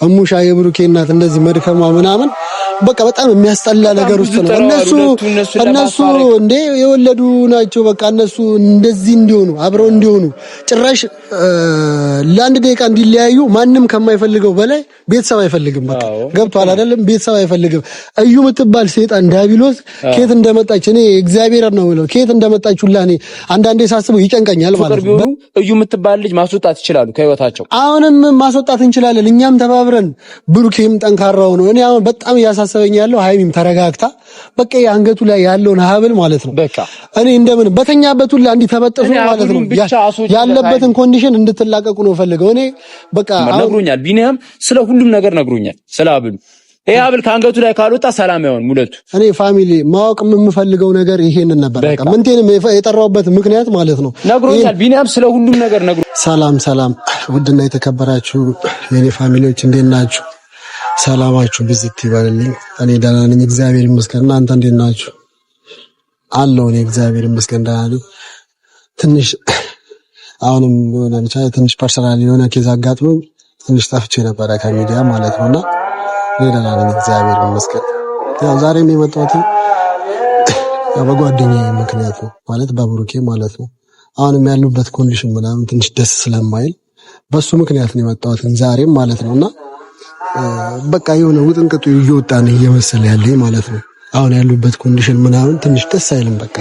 እሙሻ የብሩኬ እናት እንደዚህ መድከሟ ምናምን በቃ በጣም የሚያስጠላ ነገር ውስጥ ነው። እነሱ እንዴ የወለዱ ናቸው። በቃ እነሱ እንደዚህ እንዲሆኑ አብረው እንዲሆኑ ጭራሽ ለአንድ ደቂቃ እንዲለያዩ ማንም ከማይፈልገው በላይ ቤተሰብ አይፈልግም። በቃ ገብቷል አይደለም? ቤተሰብ አይፈልግም። እዩ የምትባል ሴጣን ዲያብሎስ ከየት እንደመጣች እኔ እግዚአብሔር ነው ብለው ከየት እንደመጣች ሁላ እኔ አንዳንዴ ሳስበው ይጨንቀኛል ማለት ነው። እዩ የምትባል ልጅ ማስወጣት ይችላሉ ከህይወታቸው። አሁንም ማስወጣት እንችላለን እኛም ተባብረን፣ ብሩኬም ጠንካራው ነው። እኔ አሁን በጣም እያሳሰበኝ ያለው ሀይሚም ተረጋግታ በቃ የአንገቱ ላይ ያለውን ሀብል ማለት ነው በቃ እኔ እንደምን በተኛበት ሁላ እንዲህ ተበጥሶ ማለት ነው ያለበትን condition እንድትላቀቁ ነው ፈልገው። እኔ በቃ ነግሮኛል፣ ቢኒያም ስለ ሁሉም ነገር ነግሮኛል፣ ስለ ሀብሉ። ይሄ ሀብል ከአንገቱ ላይ ካልወጣ ሰላም አይሆንም ሁለቱ። እኔ family ማወቅ የምፈልገው ነገር ይሄንን ነበር። በቃ ምንቴንም የጠራሁበት ምክንያት ማለት ነው ነግሮኛል፣ ቢኒያም ስለ ሁሉም ነገር ነግሮ። ሰላም ሰላም፣ ውድና የተከበራችሁ የኔ family ዎች እንዴት ናችሁ? ሰላማችሁ ብዝት ይበልልኝ። እኔ ደህና ነኝ፣ እግዚአብሔር ይመስገን። እናንተ እንዴት ናችሁ? አለሁ እኔ እግዚአብሔር ይመስገን ደህና ነኝ። ትንሽ አሁንም የሆነ ብቻ ትንሽ personal የሆነ case አጋጥሞኝ ትንሽ ጠፍቼ ነበረ ከሚዲያ ማለት ነውና እኔ ደህና ነኝ፣ እግዚአብሔር ይመስገን። ያው ዛሬም የመጣሁት ያው በጓደኛዬ ምክንያት ነው፣ ማለት በብሩኬ ማለት ነው። አሁንም ያሉበት condition ምናምን ትንሽ ደስ ስለማይል በሱ ምክንያት ነው የመጣሁት ዛሬም ማለት ነውና በቃ የሆነ ውጥንቅጡ እየወጣ ነው እየመሰለ ያለኝ ማለት ነው። አሁን ያሉበት condition ምናምን ትንሽ ደስ አይልም። በቃ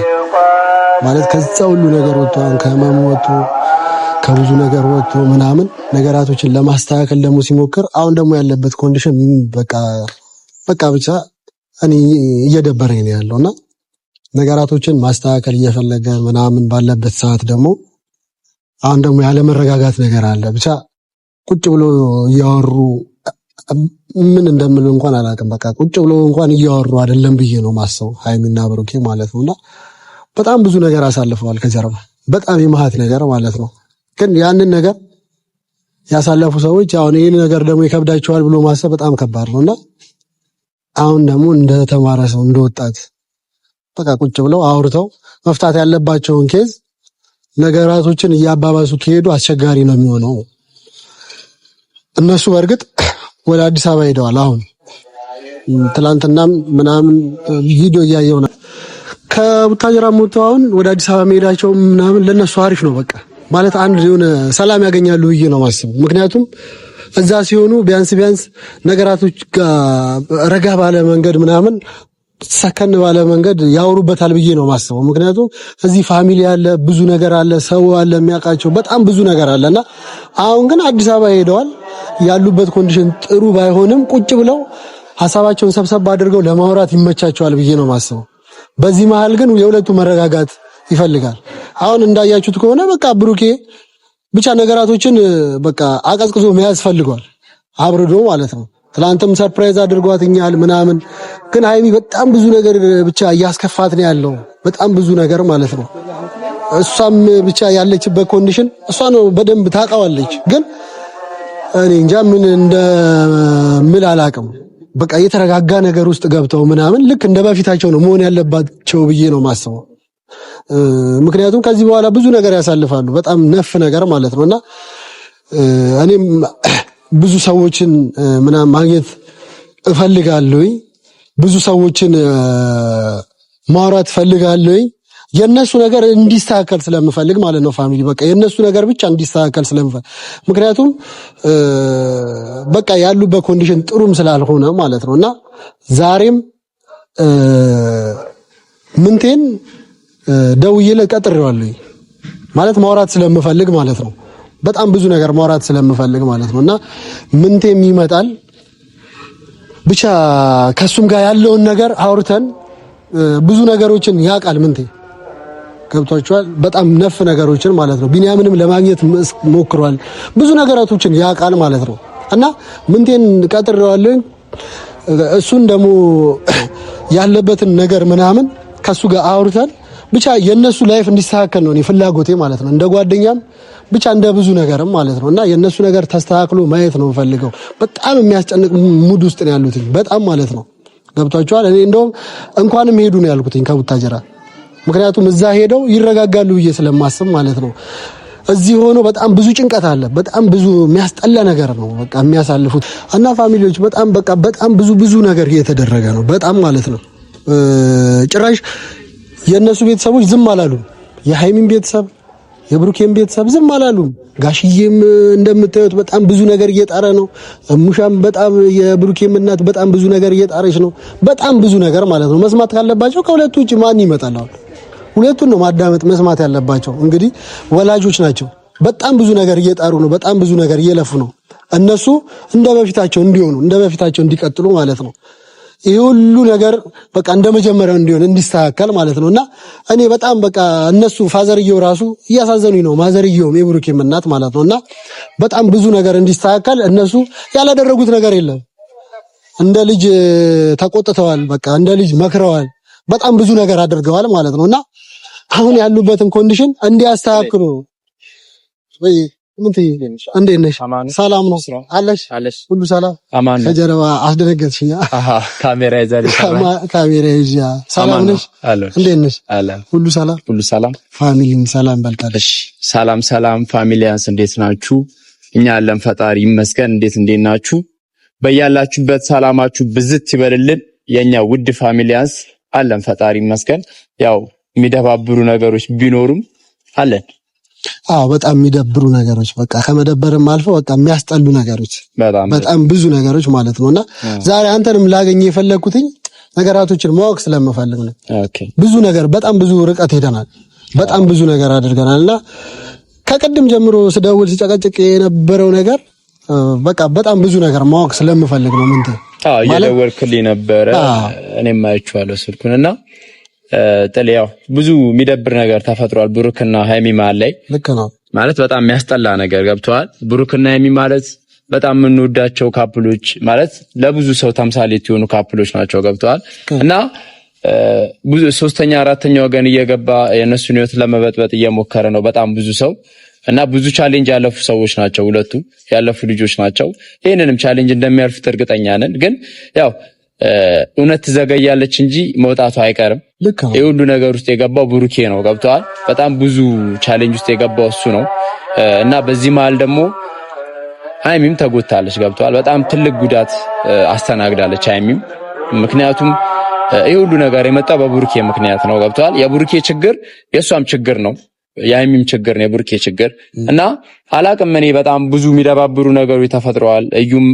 ማለት ከዛ ሁሉ ነገር ወጥቶ አሁን ከህመሙ ወጥቶ ከብዙ ነገር ወጥቶ ምናምን ነገራቶችን ለማስተካከል ደግሞ ሲሞክር አሁን ደግሞ ያለበት condition በቃ በቃ ብቻ እኔ እየደበረኝ ነው ያለውና ነገራቶችን ማስተካከል እየፈለገ ምናምን ባለበት ሰዓት ደግሞ አሁን ደግሞ ያለመረጋጋት ነገር አለ። ብቻ ቁጭ ብሎ እያወሩ ምን እንደምል እንኳን አላውቅም። በቃ ቁጭ ብሎ እንኳን እያወሩ አይደለም ብዬ ነው ማሰው ሀይሚና ብሩኬ ማለት ነውና በጣም ብዙ ነገር አሳልፈዋል ከጀርባ በጣም የመሀት ነገር ማለት ነው። ግን ያንን ነገር ያሳለፉ ሰዎች አሁን ይህን ነገር ደግሞ ይከብዳቸዋል ብሎ ማሰብ በጣም ከባድ ነውና አሁን ደግሞ እንደተማረ ሰው እንደወጣት በቃ ቁጭ ብለው አውርተው መፍታት ያለባቸውን case ነገራቶችን እያባባሱ ከሄዱ አስቸጋሪ ነው የሚሆነው። እነሱ በእርግጥ ወደ አዲስ አበባ ሄደዋል። አሁን ትላንትናም ምናምን ቪዲዮ እያየው ነው። ከቡታጀራ ሞተው አሁን ወደ አዲስ አበባ መሄዳቸው ምናምን ለነሱ አሪፍ ነው። በቃ ማለት አንድ የሆነ ሰላም ያገኛሉ ብዬ ነው ማስበው። ምክንያቱም እዛ ሲሆኑ ቢያንስ ቢያንስ ነገራቶች ጋር ረጋ ባለ መንገድ ምናምን ሰከን ባለ መንገድ ያወሩበታል ብዬ ነው ማስበው። ምክንያቱም እዚህ family አለ፣ ብዙ ነገር አለ፣ ሰው አለ፣ የሚያውቃቸው በጣም ብዙ ነገር አለና አሁን ግን አዲስ አበባ ሄደዋል። ያሉበት condition ጥሩ ባይሆንም ቁጭ ብለው ሀሳባቸውን ሰብሰብ አድርገው ለማውራት ይመቻቸዋል ብዬ ነው ማስበው። በዚህ መሃል ግን የሁለቱ መረጋጋት ይፈልጋል። አሁን እንዳያችሁት ከሆነ በቃ ብሩኬ ብቻ ነገራቶችን በቃ አቀዝቅዞ መያዝ ፈልጓል፣ አብርዶ ማለት ነው። ትላንትም surprise አድርጓትኛል ምናምን፣ ግን ሀይሚ በጣም ብዙ ነገር ብቻ እያስከፋት ነው ያለው፣ በጣም ብዙ ነገር ማለት ነው። እሷም ብቻ ያለችበት condition እሷ ነው በደንብ ታውቃዋለች። ግን እኔ እንጃ ምን እንደምል አላውቅም። በቃ የተረጋጋ ነገር ውስጥ ገብተው ምናምን ልክ እንደ በፊታቸው ነው መሆን ያለባቸው ብዬ ነው ማስበው። ምክንያቱም ከዚህ በኋላ ብዙ ነገር ያሳልፋሉ፣ በጣም ነፍ ነገር ማለት ነውና እኔም ብዙ ሰዎችን ምናምን ማግኘት እፈልጋለሁኝ። ብዙ ሰዎችን ማውራት እፈልጋለሁኝ። የነሱ ነገር እንዲስተካከል ስለምፈልግ ማለት ነው። family በቃ የነሱ ነገር ብቻ እንዲስተካከል ስለምፈልግ፣ ምክንያቱም በቃ ያሉበት condition ጥሩም ስላልሆነ ማለት ነው። እና ዛሬም ምንቴን ደውዬለት ቀጥሬዋለሁኝ ማለት ማውራት ስለምፈልግ ማለት ነው። በጣም ብዙ ነገር ማውራት ስለምፈልግ ማለት ነው። እና ምንቴም ይመጣል ብቻ ከሱም ጋር ያለውን ነገር አውርተን ብዙ ነገሮችን ያውቃል ምንቴ ገብቷቸዋል። በጣም ነፍ ነገሮችን ማለት ነው። ቢንያምንም ለማግኘት ሞክሯል። ብዙ ነገራቶችን ያውቃል ማለት ነው። እና ምንቴን ቀጥሬዋለሁ። እሱን ደግሞ ያለበትን ነገር ምናምን ከሱ ጋር አውርተን ብቻ የነሱ life እንዲስተካከል ነው እኔ ፍላጎቴ ማለት ነው። እንደ ጓደኛም ብቻ እንደ ብዙ ነገርም ማለት ነው። እና የነሱ ነገር ተስተካክሎ ማየት ነው የምፈልገው። በጣም የሚያስጨንቅ mood ውስጥ ነው ያሉትኝ በጣም ማለት ነው። ገብቷቸዋል። እኔ እንደውም እንኳንም ሄዱ ነው ያልኩትኝ ከቡታጀራ፣ ምክንያቱም እዛ ሄደው ይረጋጋሉ ብዬ ስለማስብ ማለት ነው። እዚህ ሆኖ በጣም ብዙ ጭንቀት አለ። በጣም ብዙ የሚያስጠላ ነገር ነው በቃ የሚያሳልፉት እና family ዎች በጣም በቃ በጣም ብዙ ብዙ ነገር እየተደረገ ነው። በጣም ማለት ነው። ጭራሽ የእነሱ ቤተሰቦች ዝም አላሉም። የሃይሚን ቤተሰብ የብሩኬን ቤተሰብ ዝም አላሉም። ጋሽዬም እንደምታዩት በጣም ብዙ ነገር እየጣረ ነው። ሙሻም በጣም የብሩኬም እናት በጣም ብዙ ነገር እየጣረች ነው። በጣም ብዙ ነገር ማለት ነው። መስማት ካለባቸው ከሁለቱ ውጭ ማን ይመጣል? አሁን ሁለቱን ነው ማዳመጥ መስማት ያለባቸው። እንግዲህ ወላጆች ናቸው። በጣም ብዙ ነገር እየጣሩ ነው። በጣም ብዙ ነገር እየለፉ ነው። እነሱ እንደ በፊታቸው እንዲሆኑ እንደ በፊታቸው እንዲቀጥሉ ማለት ነው። ይህ ሁሉ ነገር በቃ እንደ መጀመሪያው እንዲሆን እንዲስተካከል ማለት ነው። እና እኔ በጣም በቃ እነሱ ፋዘርየው ራሱ እያሳዘኑኝ ነው፣ ማዘርየውም የብሩኬም እናት ማለት ነው። እና በጣም ብዙ ነገር እንዲስተካከል እነሱ ያላደረጉት ነገር የለም። እንደ ልጅ ተቆጥተዋል፣ በቃ እንደ ልጅ መክረዋል፣ በጣም ብዙ ነገር አድርገዋል ማለት ነው። እና አሁን ያሉበትን condition እንዲያስተካክሉ ወይ ምን እንዴት ነሽ? ሰላም ነው አለሽ? ሁሉ ሰላም። ከጀርባ አስደነገጥሽኝ። ካሜራ ይዛለሽ? ካሜራ ይዣ። ሰላም ነሽ? እንዴት ነሽ? ሁሉ ሰላም፣ ሁሉ ሰላም። family ን ሰላም በልታለሽ? ሰላም ሰላም፣ ፋሚሊያንስ እንዴት ናችሁ? እኛ አለን ፈጣሪ ይመስገን። እንዴት እንዴት ናችሁ? በያላችሁበት ሰላማችሁ ብዝት ይበልልን። የኛ ውድ ፋሚሊያንስ አለን ፈጣሪ ይመስገን። ያው የሚደባብሩ ነገሮች ቢኖሩም አለን። አዎ በጣም የሚደብሩ ነገሮች በቃ ከመደበርም አልፎ በቃ የሚያስጠሉ ነገሮች በጣም ብዙ ነገሮች ማለት ነውና ዛሬ አንተንም ላገኝ የፈለግኩትኝ ነገራቶችን ማወቅ ስለምፈልግ ነው። ብዙ ነገር በጣም ብዙ ርቀት ሄደናል። በጣም ብዙ ነገር አድርገናልና ከቅድም ጀምሮ ስደውል ስጨቀጭቅ የነበረው ነገር በቃ በጣም ብዙ ነገር ማወቅ ስለምፈልግ ነው። ምን አዎ እየደወልክልኝ ነበረ፣ እኔም አይቼዋለሁ ስልኩን እና ጥል ያው ብዙ የሚደብር ነገር ተፈጥሯል። ብሩክና ሃይሚ መሀል ላይ ልክ ነው ማለት በጣም የሚያስጠላ ነገር ገብተዋል። ብሩክና ሃይሚ ማለት በጣም የምንወዳቸው couple ኦች ማለት ለብዙ ሰው ተምሳሌት የሆኑ couple ኦች ናቸው። ገብተዋል እና ብዙ ሶስተኛ አራተኛ ወገን እየገባ የእነሱን ህይወት ለመበጥበጥ እየሞከረ ነው በጣም ብዙ ሰው እና ብዙ challenge ያለፉ ሰዎች ናቸው። ሁለቱ ያለፉ ልጆች ናቸው። ይህንንም challenge እንደሚያልፉት እርግጠኛ ነን። ግን ያው እውነት ትዘገያለች እንጂ መውጣቱ አይቀርም። ይህ ሁሉ ነገር ውስጥ የገባው ብሩኬ ነው። ገብተዋል። በጣም ብዙ challenge ውስጥ የገባው እሱ ነው እና በዚህ መሀል ደግሞ ሀይሚም ተጎድታለች። ገብተዋል። በጣም ትልቅ ጉዳት አስተናግዳለች ሀይሚም። ምክንያቱም ይህ ሁሉ ነገር የመጣው በብሩኬ ምክንያት ነው። ገብተዋል። የብሩኬ ችግር የእሷም ችግር ነው፣ የሀይሚም ችግር ነው፣ የብሩኬ ችግር እና አላቅም። እኔ በጣም ብዙ የሚደባብሩ ነገሮች ተፈጥረዋል። እዩም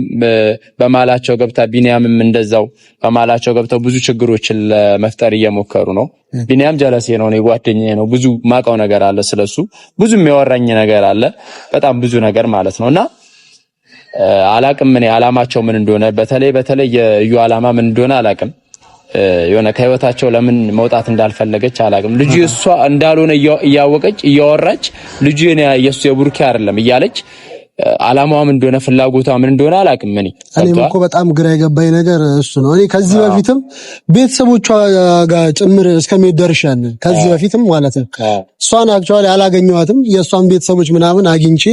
በማላቸው ገብታ ቢኒያምም እንደዛው በማላቸው ገብተው ብዙ ችግሮችን ለመፍጠር እየሞከሩ ነው። ቢኒያም ጀለሴ ነው፣ እኔ ጓደኛዬ ነው። ብዙ ማውቀው ነገር አለ ስለሱ፣ ብዙ የሚያወራኝ ነገር አለ፣ በጣም ብዙ ነገር ማለት ነው። እና አላቅም እኔ አላማቸው ምን እንደሆነ፣ በተለይ በተለይ የእዩ አላማ ምን እንደሆነ አላቅም። የሆነ ከህይወታቸው ለምን መውጣት እንዳልፈለገች አላቅም። ልጁ የእሷ እንዳልሆነ እያወቀች እያወራች ልጁ የእሱ የቡርኪ አይደለም እያለች አላማዋ ምን እንደሆነ ፍላጎቷ ምን እንደሆነ አላቅም። እኔ እኔም እኮ በጣም ግራ የገባኝ ነገር እሱ ነው። እኔ ከዚህ በፊትም ቤተሰቦቿ ጋር ጭምር እስከመሄድ ደርሻለሁ። ከዚህ በፊትም ማለት ነው። እሷን actually አላገኘኋትም። የእሷን ቤተሰቦች ምናምን አግኝቼ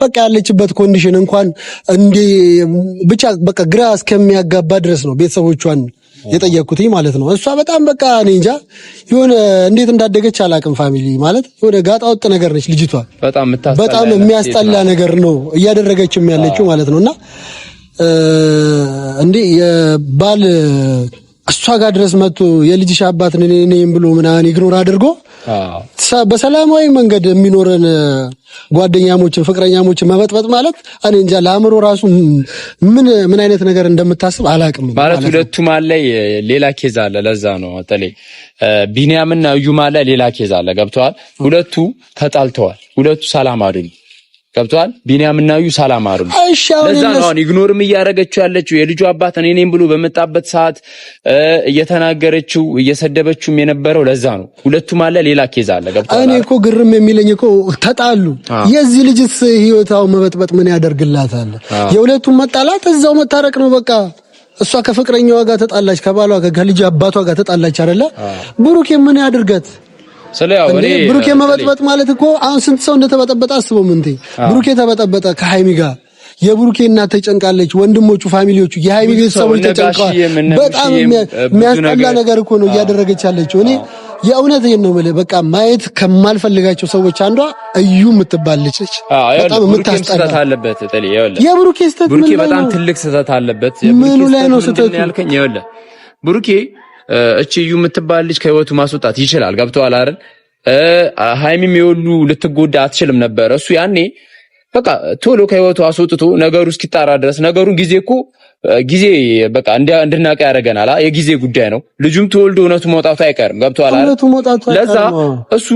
በቃ ያለችበት condition እንኳን እንዴ ብቻ በቃ ግራ እስከሚያጋባ ድረስ ነው ቤተሰቦቿን የጠየቅኩትኝ ማለት ነው። እሷ በጣም በቃ እኔ እንጃ የሆነ እንዴት እንዳደገች አላቅም። family ማለት የሆነ ጋጣ ወጥ ነገር ነች ልጅቷ። በጣም የሚያስጠላ ነገር ነው እያደረገችም ያለችው ማለት ነው። እና እንዴ የባል እሷ ጋር ድረስ መጥቶ የልጅሽ አባት እኔ ነኝ ብሎ ምናምን ignore አድርጎ በሰላማዊ መንገድ የሚኖረን ጓደኛሞችን ፍቅረኛሞችን መበጥበጥ ማለት እኔ እንጃ ለአእምሮ ራሱ ምን ምን አይነት ነገር እንደምታስብ አላቅም። ማለት ሁለቱ መሀል ላይ ሌላ case አለ። ለዛ ነው በተለይ ቢኒያምና እዩ መሀል ላይ ሌላ case አለ። ገብተዋል። ሁለቱ ተጣልተዋል። ሁለቱ ሰላም አይደሉም። ገብቷል። ቢኒያምና እዩ ሰላም አይደሉም። ለዛ ነው አሁን ignore ም እያደረገችው ያለችው የልጁ አባት እኔ ነኝ ብሎ በመጣበት ሰዓት እየተናገረችው እየሰደበችውም የነበረው ለዛ ነው። ሁለቱም አለ ሌላ case አለ። ገብቷል። እኔ እኮ ግርም የሚለኝ እኮ ተጣሉ። የዚህ ልጅስ ህይወት አሁን መበጥበጥ ምን ያደርግላታል? የሁለቱም መጣላት እዛው መታረቅ ነው በቃ። እሷ ከፍቅረኛዋ ጋር ተጣላች፣ ከባሏ ጋር ከልጅ አባቷ ጋር ተጣላች አይደለ? ብሩኬ ምን ያድርገት? ብሩኬ መበጥበጥ ማለት እኮ አሁን ስንት ሰው እንደተበጠበጠ አስበው። ምንቴ ብሩኬ ተበጠበጠ ከሃይሚ ጋር፣ የብሩኬ እናት ተጨንቃለች፣ ወንድሞቹ፣ family ዎቹ፣ የሃይሚ ቤተሰቦች ተጨንቀዋል። በጣም የሚያስጠላ ነገር እኮ ነው እያደረገች ያለችው። እኔ የእውነት ነው የምልህ፣ በቃ ማየት ከማልፈልጋቸው ሰዎች አንዷ እዩ የምትባል ልጅ ነች። በጣም የምታስጠላ አለበት። የብሩኬ ስህተት ብሩኬ በጣም ትልቅ ስህተት አለበት። ምኑ ላይ ነው ስህተቱ ያልከኝ? ይኸውልህ ብሩኬ እቺ እዩ የምትባል ልጅ ከህይወቱ ማስወጣት ይችላል። ገብቶሃል አይደል? ሃይሚም የወሉ ልትጎዳ አትችልም ነበር። እሱ ያኔ በቃ ቶሎ ከህይወቱ አስወጥቶ ነገሩ እስኪጣራ ድረስ ነገሩን ጊዜ እኮ ጊዜ በቃ እንድናቀ ያደርገናል። የጊዜ ጉዳይ ነው። ልጁም ተወልዶ እውነቱ መውጣቱ አይቀርም። ገብቶሃል አይደል? ለዛ እሱ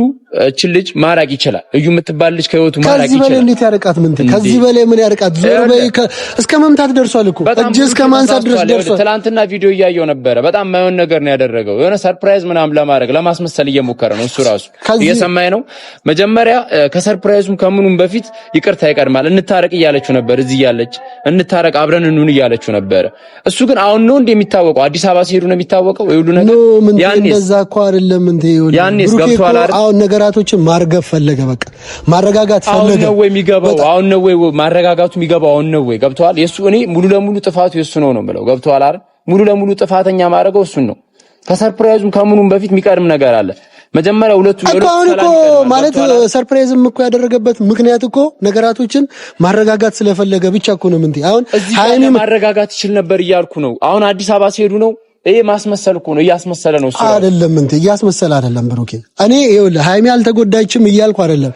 እችን ልጅ ማራቅ ይችላል። እዩ የምትባል ልጅ ከህይወቱ ማራቅ ይችላል። ከዚህ በላይ እንዴት ያርቃት? ምን ከዚህ በላይ ምን ያርቃት? ዞር በይ። እስከ መምታት ደርሷል እኮ እጅ እስከ ማንሳት ድረስ ደርሷል። ትናንትና ቪዲዮ እያየው ነበረ። በጣም የማይሆን ነገር ነው ያደረገው። የሆነ surprise ምናምን ለማድረግ ለማስመሰል እየሞከረ ነው እሱ ራሱ እየሰማኝ ነው። መጀመሪያ ከ surprise ኡም ከምኑም በፊት ይቅርታ ይቀድማል። እንታረቅ እያለችው ነበር። እዚህ እያለች እንታረቅ አብረን እንሁን እያለችው ነበረ። እሱ ግን አሁን ነው እንደሚታወቀው አዲስ አበባ ሲሄዱ ነው የሚታወቀው። ይሁሉ ነገር ያኔ እንደዛ እኮ አይደለም እንዴ? ያኔስ ገብቷል አይደል? አሁን ነገራቶችን ማርገብ ፈለገ፣ በቃ ማረጋጋት ፈለገ። አሁን ነው ወይ የሚገባው? አሁን ነው ወይ ማረጋጋቱ የሚገባው? አሁን ነው ወይ ገብቷል? የሱ እኔ ሙሉ ለሙሉ ጥፋቱ የሱ ነው ነው የምለው። ገብቷል አይደል? ሙሉ ለሙሉ ጥፋተኛ ማድረገው እሱን ነው። ከ surprise ኡም ከምኑም በፊት የሚቀድም ነገር አለ። መጀመሪያ ሁለቱ እኮ አሁን እኮ ማለት surprise ም እኮ ያደረገበት ምክንያት እኮ ነገራቶችን ማረጋጋት ስለፈለገ ብቻ እኮ ነው። ምንቴ አሁን ሃይሚ ማረጋጋት ይችል ነበር እያልኩ ነው። አሁን አዲስ አበባ ሲሄዱ ነው። ይሄ ማስመሰል እኮ ነው፣ እያስመሰለ ነው እሱ። አይደለም እንቴ እያስመሰለ አይደለም ብሩኬ። እኔ ይኸውልህ ሃይሚ አልተጎዳችም እያልኩ አይደለም፣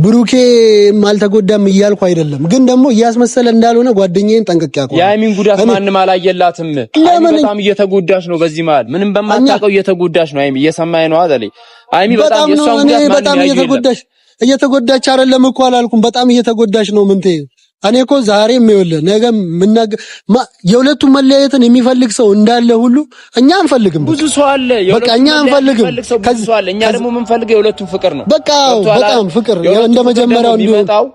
ብሩኬም አልተጎዳም እያልኩ አይደለም። ግን ደግሞ እያስመሰለ እንዳልሆነ ጓደኛዬን ጠንቅቄ አውቀዋለሁ። የሃይሚን ጉዳት ማንም አላየላትም። ሃይሚ በጣም እየተጎዳች ነው። በዚህ መሀል ምንም በማታውቀው እየተጎዳች ነው። ሃይሚ እየሰማኸኝ ነው አይደል? ሃይሚ በጣም የሷን ጉዳት በጣም እየተጎዳች እየተጎዳች አይደለም እኮ አላልኩም። በጣም እየተጎዳች ነው ምንቴ። እኔ እኮ ዛሬም ይኸውልህ ነገ የሁለቱም መለያየትን የሚፈልግ ሰው እንዳለ ሁሉ እኛ አንፈልግም። ብዙ ሰው አለ። በቃ እኛ አንፈልግም። እኛ ደግሞ የምንፈልገው የሁለቱም ፍቅር ነው። በቃ በጣም ፍቅር እንደ መጀመሪያው እንዲመጣው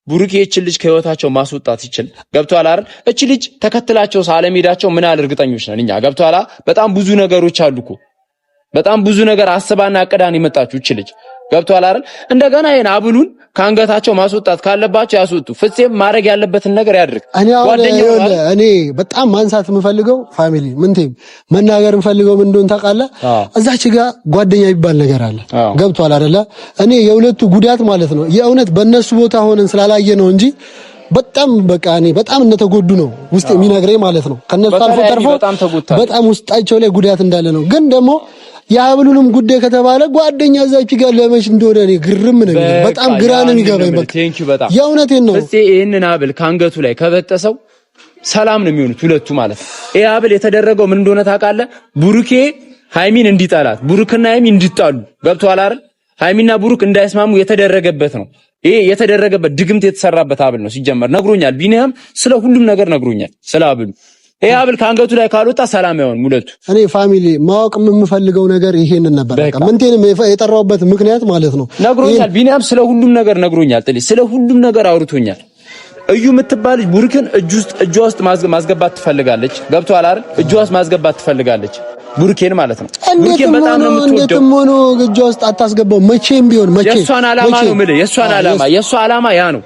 ብሩኬ እቺ ልጅ ከህይወታቸው ማስወጣት ይችል። ገብቶሃል አይደል? እቺ ልጅ ተከትላቸው ሳለመሄዳቸው ምን ያህል እርግጠኞች ነን እኛ። ገብቶሃል? በጣም ብዙ ነገሮች አሉ እኮ በጣም ብዙ ነገር አስባና አቅዳን የመጣችሁ እቺ ልጅ ገብቶሃል አይደል? እንደገና ይሄን አብሉን ከአንገታቸው ማስወጣት ካለባቸው ያስወጡ። ፍፄም ማድረግ ያለበትን ነገር ያድርግ። እኔ በጣም ማንሳት የምፈልገው family ምንቴም መናገር የምፈልገው ምን እንደሆነ ታውቃለህ? እዛች ጋር ጓደኛ የሚባል ነገር አለ። ገብቶሃል አይደለ? እኔ የሁለቱ ጉዳት ማለት ነው የእውነት በእነሱ ቦታ ሆነን ስላላየ ነው እንጂ በጣም በቃ እኔ በጣም እንደተጎዱ ነው ውስጥ የሚነግረኝ ማለት ነው። ከነሱ አልፎ ተርፎ በጣም ውስጣቸው ላይ ጉዳት እንዳለ ነው። ግን ደግሞ የሀብሉንም ጉዳይ ከተባለ ጓደኛ እዛች ጋር ለመች እንደሆነ እኔ ግርም ነው የሚለኝ። በጣም ግራ ነው የሚገባኝ። በቃ የእውነቴን ነው። እስቲ ይሄንን ሀብል ከአንገቱ ላይ ከበጠሰው ሰላም ነው የሚሆኑት ሁለቱ ማለት ነው። ይሄ ሀብል የተደረገው ምን እንደሆነ ታውቃለህ? ቡሩኬ ሃይሚን እንዲጠላት፣ ቡሩክና ሃይሚ እንዲጣሉ ገብቶሃል አይደል? ሃይሚና ቡሩክ እንዳይስማሙ የተደረገበት ነው። ይሄ የተደረገበት ድግምት የተሰራበት ሀብል ነው። ሲጀመር ነግሮኛል፣ ቢኒያም ስለ ሁሉም ነገር ነግሮኛል ስለ ሀብሉ። ይሄ ሀብል ከአንገቱ ላይ ካልወጣ ሰላም አይሆንም ሁለቱ። እኔ family ማወቅ የምፈልገው ነገር ይሄንን ነበር። በቃ ምንቴንም የጠራሁበት ምክንያት ማለት ነው ነግሮኛል። ቢኒያም ስለ ሁሉም ነገር ነግሮኛል። ጥሊ ስለ ሁሉም ነገር አውርቶኛል። እዩ የምትባል ልጅ ቡሩክን እጇ ውስጥ ማስገባት ትፈልጋለች። ገብቶሃል አይደል? እጇ ውስጥ ማስገባት ትፈልጋለች ቡሩኬን ማለት ነው። ቡሩኬን በጣም ነው የምትወደው። እንዴትም ሆኖ እጇ ውስጥ አታስገባው መቼም ቢሆን መቼም። የእሷን ዓላማ ነው የምልህ። የእሷን ዓላማ የእሷ ዓላማ ያ ነው።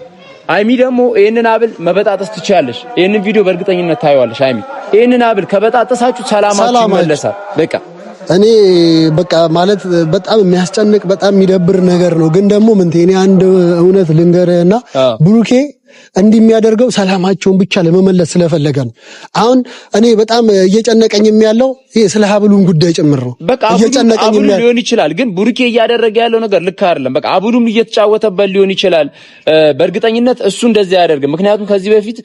አይሚ ደግሞ ይሄንን ሀብል መበጣጠስ ትችያለሽ። ይሄንን ቪዲዮ በእርግጠኝነት ታየዋለሽ። አይሚ ይሄንን ሀብል ከበጣጠሳችሁ ሰላማችሁ ይመለሳል። በቃ እኔ በቃ ማለት በጣም የሚያስጨንቅ በጣም የሚደብር ነገር ነው። ግን ደግሞ ምንቴ እኔ አንድ እውነት ልንገርህና ብሩኬ እንዲህ የሚያደርገው ሰላማቸውን ብቻ ለመመለስ ስለፈለገ ነው። አሁን እኔ በጣም እየጨነቀኝም ያለው ይሄ ስለ ሀብሉን ጉዳይ ጭምር ነው። በቃ እየጨነቀኝም ሊሆን ይችላል፣ ግን ብሩኬ እያደረገ ያለው ነገር ልክ አይደለም። በቃ ሀብሉም እየተጫወተበት ሊሆን ይችላል። በእርግጠኝነት እሱ እንደዚህ አያደርግም። ምክንያቱም ከዚህ በፊት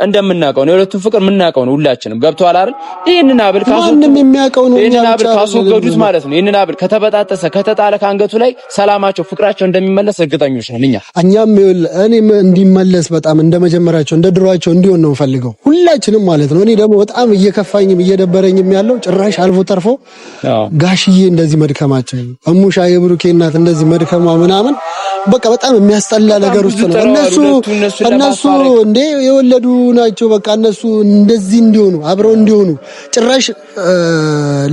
እንደምናውቀው ነው የሁለቱን ፍቅር የምናውቀው ነው ሁላችንም። ገብቶሃል አይደል? ይሄንን ሀብል ማንም የሚያውቀው ነው። ይሄንን ሀብል ካስወገዱት ማለት ነው ይሄንን ሀብል ከተበጣጠሰ ከተጣለ ከአንገቱ ላይ ሰላማቸው ፍቅራቸው እንደሚመለስ እርግጠኞች ነን እኛ እኛም እኔም እንዲመለስ በጣም እንደመጀመሪያቸው እንደ ድሯቸው እንዲሆን ነው ፈልገው ሁላችንም ማለት ነው። እኔ ደግሞ በጣም እየከፋኝም እየደበረኝም ያለው ጭራሽ አልፎ ተርፎ ጋሽዬ እንደዚህ መድከማቸው እሙሻ የብሩኬ እናት እንደዚህ መድከሟ ምናምን በቃ በጣም የሚያስጠላ ነገር ውስጥ ነው። እነሱ እንዴ የወለዱ ናቸው። በቃ እነሱ እንደዚህ እንዲሆኑ አብረው እንዲሆኑ ጭራሽ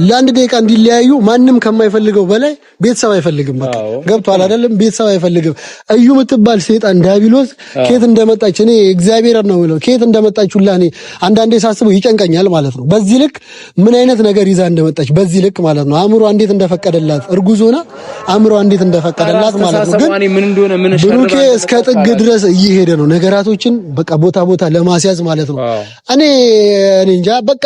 ለአንድ ደቂቃ እንዲለያዩ ማንም ከማይፈልገው በላይ ቤተሰብ አይፈልግም። በቃ ገብቶሃል አይደለም? ቤተሰብ አይፈልግም። እዩ የምትባል ሴጣን ዲያብሎስ ከየት እንደመጣች እኔ እግዚአብሔር ነው ብለው ከየት እንደመጣች ሁላ እኔ አንዳንዴ ሳስበው ይጨንቀኛል ማለት ነው። በዚህ ልክ ምን አይነት ነገር ይዛ እንደመጣች በዚህ ልክ ማለት ነው። አእምሮ እንዴት እንደፈቀደላት እርጉዝ ሆና አእምሮ እንዴት እንደፈቀደላት ማለት ነው። ግን ብሩኬ እስከ ጥግ ድረስ እየሄደ ነው ነገራቶችን በቃ ቦታ ቦታ ለማስያዝ ማለት ነው። እኔ እንጃ በቃ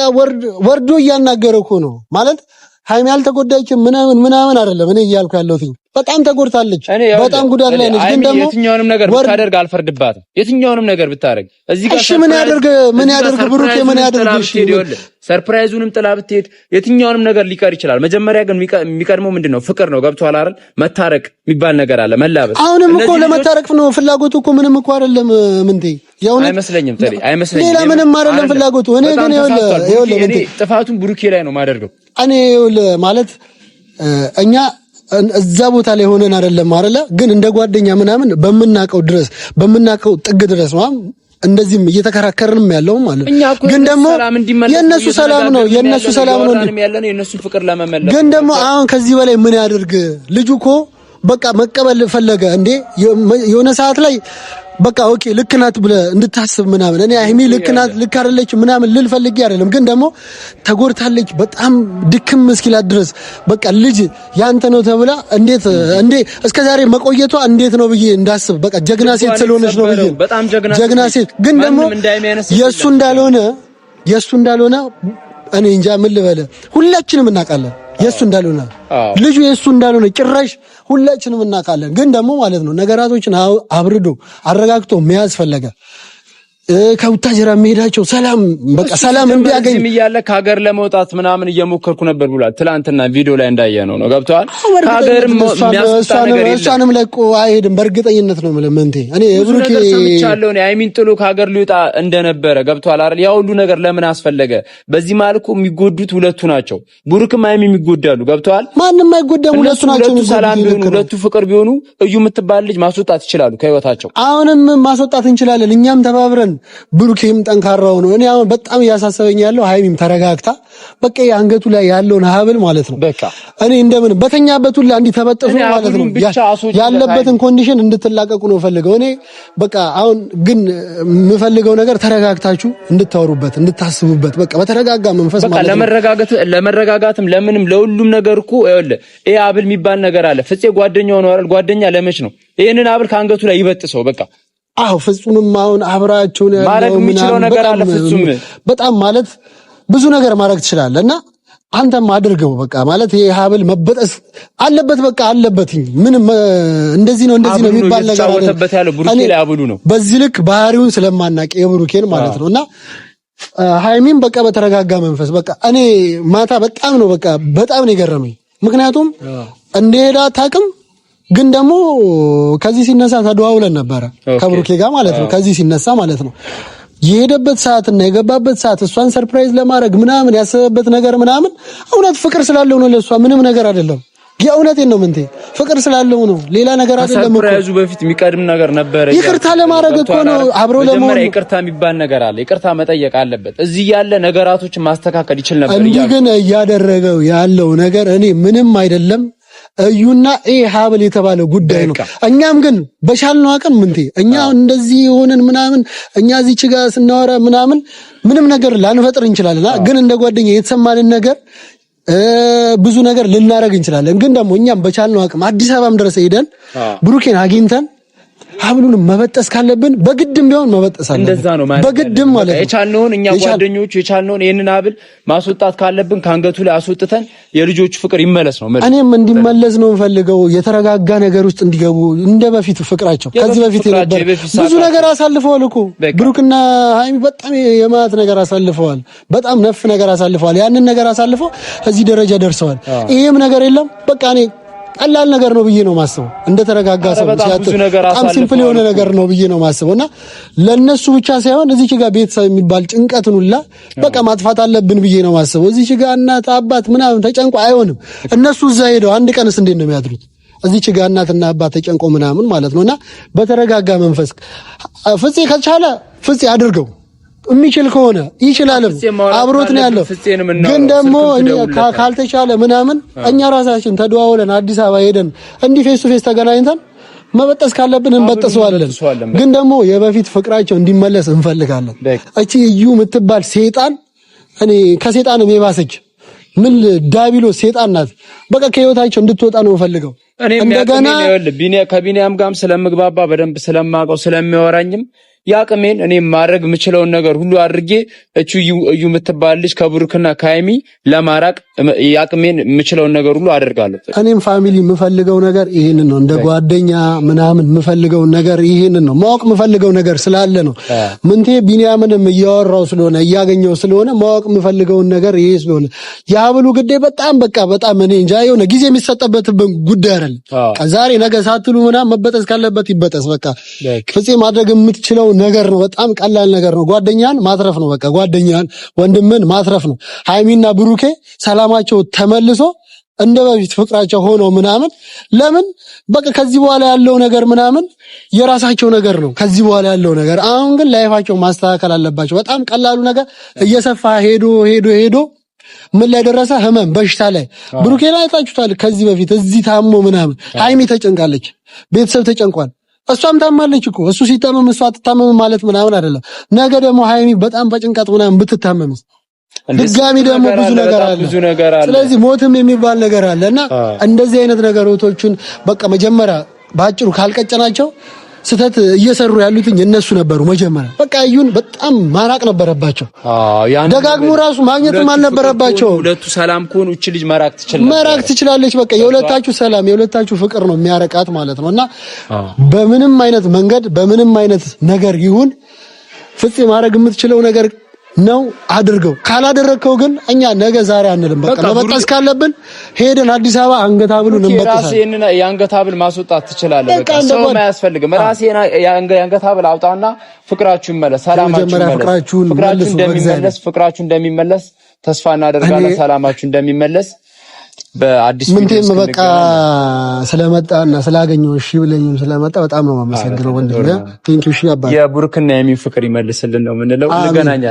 ወርዶ እያናገረ እኮ ነው ማለት ሃይሚ አልተጎዳችም ምናምን ምናምን አይደለም። እኔ እያልኩ ያለሁት በጣም ተጎድታለች፣ በጣም ጉዳት ላይ ነች። ግን ደግሞ የትኛውንም ነገር ብታደርግ አልፈርድባትም። የትኛውንም ነገር ብታደርግ እዚህ ጋር እሺ፣ ምን ያደርግ ምን ያደርግ ብሩኬ ምን ያደርግ? እሺ፣ surprise ኡንም ጥላ ብትሄድ የትኛውንም ነገር ሊቀር ይችላል። መጀመሪያ ግን የሚቀድመው ምንድነው? ፍቅር ነው። ገብቶሃል አይደል? መታረቅ የሚባል ነገር አለ፣ መላበስ። አሁንም እኮ ለመታረቅ ነው ፍላጎቱ እኮ ምንም እኮ አይደለም። ምንቴ የእውነት አይመስለኝም፣ ጥሪ አይመስለኝም። ሌላ ምንም አይደለም ፍላጎቱ። እኔ ግን ይኸውልህ ምንቴ ጥፋቱን ብሩኬ ላይ ነው የማደርገው። እኔ ይኸውልህ ማለት እኛ እዛ ቦታ ላይ ሆነን አይደለም አይደለ፣ ግን እንደ ጓደኛ ምናምን በምናቀው ድረስ በምናቀው ጥግ ድረስ ነው እንደዚህም እየተከራከርንም ያለው ማለት ነው። ግን ደግሞ የነሱ ሰላም ነው የነሱ ሰላም ነው የነሱ ፍቅር ለመመለስ ግን ደግሞ አሁን ከዚህ በላይ ምን ያድርግ ልጁ እኮ በቃ መቀበል ፈለገ እንዴ የሆነ ሰዓት ላይ በቃ okay ልክ ናት ብለህ እንድታስብ ምናምን እኔ ሀይሚ ልክ ናት ልክ አይደለች ምናምን ልል ፈልጌ አይደለም። ግን ደግሞ ተጎድታለች በጣም ድክም እስኪላት ድረስ በቃ ልጅ ያንተ ነው ተብላ እንዴት እንዴ እስከዛሬ መቆየቷ እንዴት ነው ብዬ እንዳስብ በቃ ጀግና ሴት ስለሆነች ነው ብዬ በጣም ጀግና ሴት ግን ደግሞ የእሱ እንዳልሆነ የእሱ እንዳልሆነ እኔ እንጃ ምን ልበለ፣ ሁላችንም እናውቃለን የእሱ እንዳልሆነ ልጁ የእሱ እንዳልሆነ ጭራሽ ሁላችንም እናውቃለን። ግን ደግሞ ማለት ነው ነገራቶችን አብርዶ አረጋግቶ መያዝ ፈለገ። ከቡታጀራ የሚሄዳቸው ሰላም በቃ ሰላም እንዲያገኝ እያለ ከሀገር ለመውጣት ምናምን እየሞከርኩ ነበር ብሏል። ትላንትና ቪዲዮ ላይ እንዳየ ነው ገብቶሃል። ከሀገር የሚያስወጣ ነገር የለም። እሷንም ለቆ አይሄድም በእርግጠኝነት ነው የምልህ። ምንቴ እኔ ብሩኬ ሰምቻለሁ። እኔ ሃይሚን ጥሎ ከሀገር ሊወጣ እንደነበረ ገብቶሃል አይደል? ያ ሁሉ ነገር ለምን አስፈለገ? በዚህ መልኩ የሚጎዱት ሁለቱ ናቸው። ብሩክም ሃይሚም ይጎዳሉ። ገብቶሃል? ማንም አይጎዳም። ሁለቱ ናቸው። ሁለቱ ሰላም ቢሆኑ፣ ሁለቱ ፍቅር ቢሆኑ እዩ የምትባል ልጅ ማስወጣት ይችላሉ ከህይወታቸው። አሁንም ማስወጣት እንችላለን እኛም ተባብረን ብሩኬም ጠንካራው ነው። እኔ አሁን በጣም እያሳሰበኝ ያለው ሃይሚም ተረጋግታ በቃ አንገቱ ላይ ያለውን ሀብል ማለት ነው በቃ እኔ እንደምን በተኛበት ሁላ እንዲህ ተበጥሶ ማለት ነው ያለበትን condition እንድትላቀቁ ነው ፈልገው። እኔ በቃ አሁን ግን የምፈልገው ነገር ተረጋግታችሁ እንድታወሩበት እንድታስቡበት በቃ በተረጋጋ መንፈስ ማለት ነው። ለመረጋጋትም ለምንም ለሁሉም ነገር እኮ ይኸውልህ ይሄ ሀብል የሚባል ነገር አለ። ፍፄ ጓደኛው ነው አይደል? ጓደኛ ለመች ነው ይሄንን ሀብል ከአንገቱ ላይ ይበጥሰው በቃ። አዎ ፍጹምም አሁን አብራችሁን ያለው ማድረግ የሚችለው ነገር አለ። ፍጹም በጣም ማለት ብዙ ነገር ማድረግ ትችላለህ እና አንተም አድርገው በቃ ማለት ይሄ ሀብል መበጠስ አለበት በቃ አለበትኝ። ምንም እንደዚህ ነው እንደዚህ ነው የሚባል ነገር አይደለም። ብሩኬ ላይ ሀብሉ ነው በዚህ ልክ ባህሪውን ስለማናቅ የብሩኬን ማለት ነው እና ሃይሚም በቃ በተረጋጋ መንፈስ በቃ እኔ ማታ በጣም ነው በቃ በጣም ነው የገረመኝ። ምክንያቱም እንደሄዳ አታውቅም ግን ደግሞ ከዚህ ሲነሳ ተደዋውለን ነበረ ከብሩኬ ጋር ማለት ነው። ከዚህ ሲነሳ ማለት ነው የሄደበት ሰዓትና የገባበት ሰዓት እሷን surprise ለማድረግ ምናምን ያሰበበት ነገር ምናምን እውነት ፍቅር ስላለው ነው ለእሷ ምንም ነገር አይደለም። የእውነቴን ነው ምንቴ ፍቅር ስላለው ነው፣ ሌላ ነገር አይደለም። ከ surprise ኡ በፊት የሚቀድም ነገር ነበረ። ይቅርታ ለማድረግ እኮ ነው አብረው ለመሆን። ይቅርታ የሚባል ነገር አለ። ይቅርታ መጠየቅ አለበት። እዚህ ያለ ነገራቶችን ማስተካከል ይችል ነበር። እንዲህ ግን እያደረገው ያለው ነገር እኔ ምንም አይደለም። እዩና ይሄ ሀብል የተባለ ጉዳይ ነው። እኛም ግን በቻልነው አቅም ምንቴ እኛ እንደዚህ የሆነን ምናምን እኛ እዚህ ጋር ስናወራ ምናምን ምንም ነገር ላንፈጥር እንችላለን። ግን እንደ ጓደኛ የተሰማንን ነገር ብዙ ነገር ልናረግ እንችላለን። ግን ደግሞ እኛም በቻልነው አቅም አዲስ አበባም ድረስ ሄደን ብሩኬን አግኝተን ሀብሉን መበጠስ ካለብን በግድም ቢሆን መበጠስ አለብን። እንደዛ ነው ማለት በግድም ማለት ነው። የቻልነውን እኛ ጓደኞቹ የቻልነውን ይሄንን ሀብል ማስወጣት ካለብን ከአንገቱ ላይ አስወጥተን የልጆቹ ፍቅር ይመለስ ነው ማለት። እኔም እንዲመለስ ነው የምፈልገው፣ የተረጋጋ ነገር ውስጥ እንዲገቡ እንደ በፊቱ ፍቅራቸው ከዚህ በፊት የነበረ ብዙ ነገር አሳልፈዋል እኮ ብሩክና ሀይሚ በጣም የማት ነገር አሳልፈዋል። በጣም ነፍ ነገር አሳልፈዋል። ያንን ነገር አሳልፈው እዚህ ደረጃ ደርሰዋል። ይሄም ነገር የለም በቃ እኔ ቀላል ነገር ነው ብዬ ነው ማስበው። እንደተረጋጋ ሰው በጣም simple የሆነ ነገር ነው ብዬ ነው ማስበው እና ለነሱ ብቻ ሳይሆን እዚህ ጋር ቤተሰብ የሚባል ጭንቀትን ሁላ በቃ ማጥፋት አለብን ብዬ ነው ማስበው። እዚህ ጋር እናት አባት ምናምን ተጨንቆ አይሆንም። እነሱ እዛ ሄደው አንድ ቀንስ እንዴት ነው የሚያድሩት? እዚች ጋ እናትና አባት ተጨንቆ ምናምን ማለት ነውና በተረጋጋ መንፈስ ፍፄ ከቻለ ፍፄ አድርገው የሚችል ከሆነ ይችላልም፣ አብሮት ነው ያለው። ግን ደግሞ ካልተቻለ ምናምን እኛ ራሳችን ተደዋውለን አዲስ አበባ ሄደን እንዲህ face to face ተገናኝተን መበጠስ ካለብን እንበጥሰዋለን። ግን ደግሞ የበፊት ፍቅራቸው እንዲመለስ እንፈልጋለን። እቺ እዩ የምትባል ሴጣን እኔ ከሴጣንም የባሰች ምን ዳቢሎስ ሴጣን ናት። በቃ ከህይወታቸው እንድትወጣ ነው የምፈልገው። እንደገና ከቢኒያም ጋርም ስለምግባባ በደንብ ስለማውቀው ስለሚያወራኝም የአቅሜን እኔ ማድረግ የምችለውን ነገር ሁሉ አድርጌ እቹ እዩ የምትባል ልጅ ከብሩክና ከሀይሚ ለማራቅ የአቅሜን የምችለውን ነገር ሁሉ አደርጋለሁ። እኔም family የምፈልገው ነገር ይሄንን ነው። እንደ ጓደኛ ምናምን የምፈልገው ነገር ይሄንን ነው። ማወቅ የምፈልገው ነገር ስላለ ነው። ምንቴ ቢንያምንም እያወራው ስለሆነ እያገኘው ስለሆነ ማወቅ የምፈልገውን ነገር ይሄ ስለሆነ የሀብሉ ጉዳይ በጣም በቃ በጣም እኔ እንጃ የሆነ ጊዜ የሚሰጠበት ጉዳይ አይደለም። ዛሬ ነገ ሳትሉ ምናምን መበጠስ ካለበት ይበጠስ። በቃ ፍፄ ማድረግ የምትችለው ነገር ነው። በጣም ቀላል ነገር ነው። ጓደኛን ማትረፍ ነው። በቃ ጓደኛን ወንድምን ማትረፍ ነው። ሃይሚና ብሩኬ ሰላማቸው ተመልሶ እንደ በፊት ፍቅራቸው ሆኖ ምናምን ለምን በቃ ከዚህ በኋላ ያለው ነገር ምናምን የራሳቸው ነገር ነው። ከዚህ በኋላ ያለው ነገር አሁን ግን life ኣቸው ማስተካከል አለባቸው። በጣም ቀላሉ ነገር እየሰፋ ሄዶ ሄዶ ሄዶ ምን ላይ ደረሰ? ህመም በሽታ ላይ ብሩኬ ላይ አይታችሁታል። ከዚህ በፊት እዚህ ታሞ ምናምን ሃይሚ ተጨንቃለች፣ ቤተሰብ ተጨንቋል። እሷም ታማለች እኮ እሱ ሲታመም እሷ አትታመም ማለት ምናምን አይደለም። ነገ ደግሞ ሃይሚ በጣም በጭንቀት ምናምን ብትታመምስ ድጋሚ ደግሞ ብዙ ነገር አለ። ስለዚህ ሞትም የሚባል ነገር አለ እና እንደዚህ አይነት ነገሮችን በቃ መጀመሪያ በአጭሩ ካልቀጨናቸው ስህተት እየሰሩ ያሉትኝ እነሱ ነበሩ። መጀመሪያ በቃ እዩን በጣም ማራቅ ነበረባቸው። ደጋግሞ ራሱ ማግኘትም አልነበረባቸው። ሁለቱ ሰላም ከሆኑ እቺ ልጅ መራቅ ትችላለች፣ መራቅ ትችላለች። በቃ የሁለታችሁ ሰላም የሁለታችሁ ፍቅር ነው የሚያረቃት ማለት ነው። እና በምንም አይነት መንገድ በምንም አይነት ነገር ይሁን ፍፄ ማድረግ የምትችለው ነገር ነው አድርገው። ካላደረግከው ግን እኛ ነገ ዛሬ አንልም። በቃ መበጠስ ካለብን ሄደን አዲስ አበባ አንገት ሀብሉን እንበጥሳለን። ራስህን የአንገት ሀብል ማስወጣት ትችላለህ። በቃ ሰው አያስፈልግም። ራስህን የአንገት ሀብል አውጣና ፍቅራችሁ ይመለስ፣ ሰላማችሁ ይመለስ። ፍቅራችሁ እንደሚመለስ ተስፋ እናደርጋለን። ሰላማችሁ እንደሚመለስ በአዲስ ምንቴም በቃ ስለመጣና ስላገኘው እሺ ብለኝም ስለመጣ በጣም ነው የማመሰግነው ወንድሜ። Thank you። እሺ አባ የብሩክና የሚ ፍቅር ይመልስልን ነው የምንለው። እንገናኛለን።